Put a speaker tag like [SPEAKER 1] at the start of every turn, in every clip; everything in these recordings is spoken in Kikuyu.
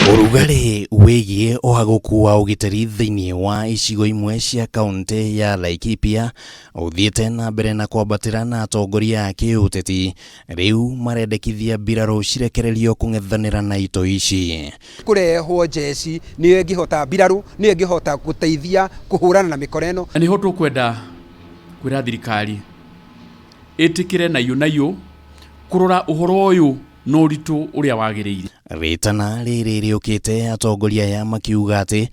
[SPEAKER 1] Ũrugarĩ wĩgiĩ ũhagũku wa ũgitĩri thĩinĩ wa icigo imwe cia kaunti ya Laikipia ũthiĩte na mbere na kwambatĩra, na atongoria a kĩũteti rĩu marendekithia mbirarũ cirekererio kũng'ethanĩra na itoi ici.
[SPEAKER 2] Kũrehwo njeci nĩyo ĩngĩhota, mbirarũ nĩyo ĩngĩhota gũteithia kũhũrana na mĩkora ĩno.
[SPEAKER 3] Na nĩho tũkwenda kwĩra thirikari ĩtĩkĩre naiyũ naiyũ kũrora ũhoro ũyũ na ũritũ ũrĩa wagĩrĩire.
[SPEAKER 1] Rĩtana rĩrĩ rĩũkĩte atongoria aya makiuga atĩ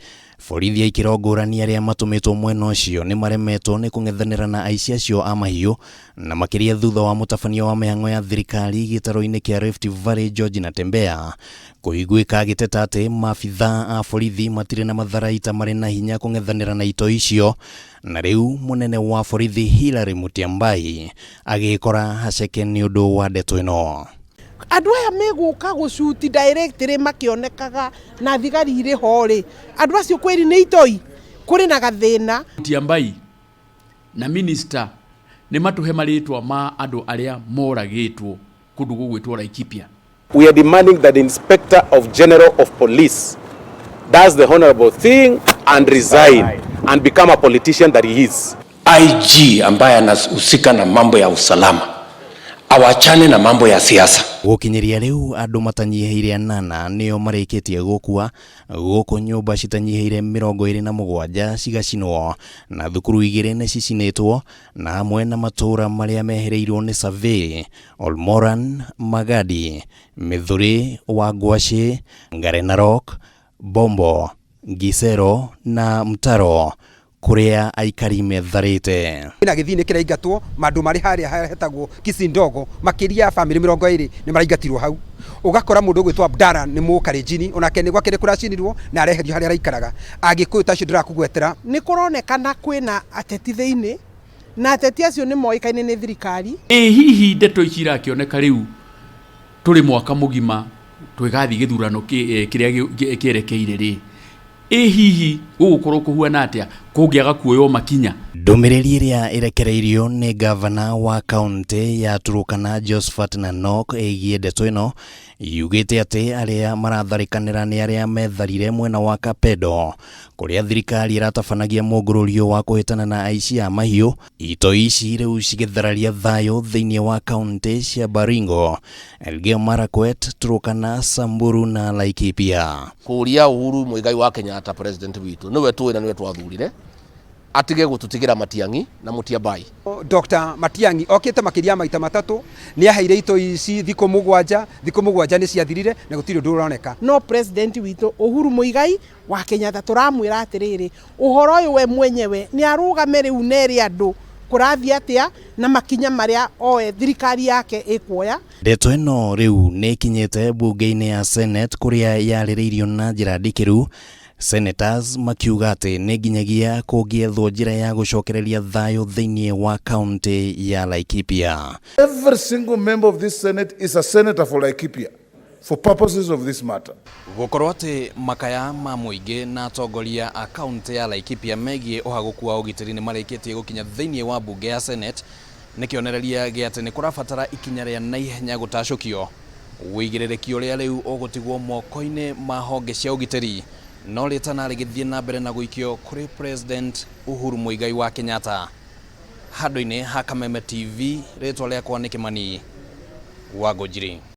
[SPEAKER 1] borithi a ikĩro ngũrani arĩa matũmĩtwo mwena ũcio nĩ maremetwo nĩ kũng'ethanĩra na aici acio a mahiũ, na makĩria thutha wa mũtabania wa mĩhang'o ya thirikari gĩtarũ-inĩ kĩa Rift Valley George Natembeya kũiguĩka agĩteta atĩ maabithaa a borithi matirĩ na matharaita marĩ na hinya kũng'ethanĩra na itoi icio, na rĩu mũnene wa borithi Hilary Mutyambai agĩkora haceke nĩ ũndũ wa ndeto ĩno.
[SPEAKER 4] Andũ aya megũka gũcuti directly makĩonekaga na thigari irĩ ho rĩ, andũ acio kwĩri nĩ itoi, kũrĩ na gathĩna.
[SPEAKER 3] Mutyambai na minister nĩ matũhe marĩtwa ma andũ arĩa moragĩtwo kũndũ gũgwĩtwo Laikipia.
[SPEAKER 5] We are demanding that the Inspector of General of Police does the honorable thing and resign and become a politician that he is.
[SPEAKER 6] IG ambaye anahusika na mambo ya usalama awachane na mambo ya siasa.
[SPEAKER 1] Gũkinyĩria rĩu andũ matanyihĩire 8 nĩo marĩkĩtie gũkua, gũkũ nyũmba citanyihĩire 27 cigacinwo, na thukuru 2 nĩ cicinĩtwo, na hamwe na matũũra marĩa mehereirwo nĩ Survey, Olmoran, Magadi, Mĩthũrĩ, Wangwacĩ, Ngarenarok, Bombo, Ngisero na Mtaro, kũrĩa aikari metharĩte.
[SPEAKER 2] Na gĩthii nĩ kĩraingatwo mandũ marĩ harĩa hetagwo Kisindogo, makĩria ya bamĩrĩ 20 nĩ maraingatirwo hau. Ũgakora mũndũ ũgwĩtwo Abdara nĩ mũkarenjini, onake nĩ gwake nĩ kũracinirwo na areherio harĩa araikaraga. Agĩkũyũ ta acio ndĩrakũgwetera.
[SPEAKER 4] Nĩ kũronekana kwĩna ateti thĩinĩ, na ateti acio nĩ moĩkaine nĩ thirikari.
[SPEAKER 3] Ĩ hihi ndeto ici irakĩoneka rĩu tũrĩ mwaka mũgima twĩgathiĩ gĩthurano kĩrĩa kĩerekeire rĩ, ĩ hihi gũgũkorwo kũhuana atĩa kũngĩaga kuoywo makinya?
[SPEAKER 1] Ndũmĩrĩri ĩrĩa ĩrekereirio nĩ gavana wa kaunti ya Turkana Josephat Nanok ĩgiĩ ndeto ĩno yugĩte atĩ arĩa maratharĩkanĩra nĩ arĩa metharire mwena wa Kapedo, kũrĩa thirikari ĩratabanagia mũngũrũrio wa kũhĩtana na aici a mahiũ. Itoi ici rĩu cigĩthararia thayũ thĩinĩ wa kaunti cia Baringo, Elgeyo Marakwet, Turkana, Samburu na Laikipia.
[SPEAKER 7] Kũria Uhuru Muigai wa Kenyatta, president witũ, nĩwe tũĩ na nĩwe twathurire, atige gũtũtigĩra Matiang'i na Mutyambai.
[SPEAKER 2] Dr. Matiang'i okĩte makĩria maita 3, nĩ aheire itoi ici thikũ 7, thikũ 7 nĩ ciathirire na gũtirĩ ũndũ ũroneka.
[SPEAKER 4] No president witũ Uhuru Muigai wa Kenyatta tũramwĩra atĩrĩrĩ, ũhoro ũyũ we mwenyewe nĩ arũgame rĩu nere andũ kũrathiĩ atĩa na makinya marĩa oe thirikari yake ĩkuoya.
[SPEAKER 1] Ndeto ĩno rĩu nĩ ĩkinyĩte mbunge-inĩ ya Senate, kũrĩa yarĩrĩirio na njĩra ndikĩru, senators makiuga atĩ nĩ nginyagia kũngĩethwo njĩra ya gũcokereria thayũ thĩinĩ wa kaunti ya Laikipia.
[SPEAKER 8] Every single member of this Senate is a senator for Laikipia for purposes of this matter.
[SPEAKER 1] Gũkorwo atĩ makaya ma mũingĩ na atongoria a kaunti ya Laikipia megiĩ ũhagũku wa ũgitĩri nĩ marĩkĩtie gũkinya thĩinĩ wa mbunge ya Senate nĩ kĩonereria gĩa atĩ nĩ kũrabatara ikinya rĩa naihenya gũtacũkio wĩigĩrĩrĩki ũrĩa rĩu ũgũtigwo moko-inĩ ma honge cia ũgitĩri, no rĩtana rĩgĩthiĩ na mbere na gũikio kũrĩ President Uhuru Muigai wa Kenyatta. Handũ-inĩ ha Kameme TV, rĩtwa rĩakwa nĩ Kĩmani wa Ngũnjiri.